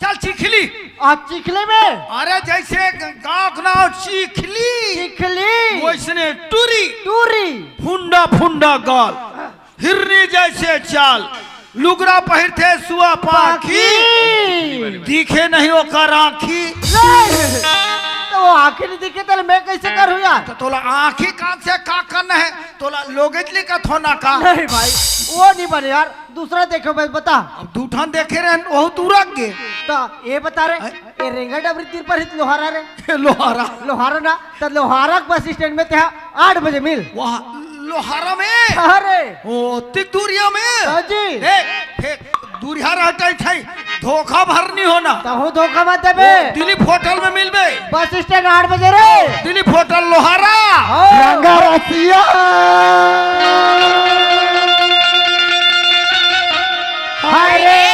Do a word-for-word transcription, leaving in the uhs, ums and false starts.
चल चिखली। आ, चिखली में? अरे, जैसे गांव के नाम चिखली, चिखली। वैसने टूरी, टूरी। फुंडा फुंडा गाल, हिरनी जैसे चाल, लुगरा पहिरथे सुआ पाखी, पाखी। दिखे नहीं ओकर आँखी। नहीं। तो वो आँखी नहीं दिखे, तो मैं कैसे करूँ यार? तो तोला आँखी कान से का करना है? तोला लोगेच ले का थोना का? नहीं भाई, वो नहीं बने यार, दूसरा देखो भाई, बता। अब दू ठन देखे रहन, वहू तू रख गे। तो ये बता रे, हैं? ये रेंगल डबरी तीर पर ही लोहारा रे। लोहारा। लोहारा ना, तो लोहारा के बस स्टैंड में तेहा आठ बजे मिल। वहाँ लोहारा में? अरे। ओ, तिक दूरिया में? हाँ जी। ए, फेंक, दूरिया रहता है, ठाई। धोखा भर नहीं होना। तहू धोखा मत देबे। ओ, दिलीप होटल में मिलबे। बस स्टैंड आठ बजे रे। दिलीप होटल लोहारा। हाँ। रंगा रसिया। हरे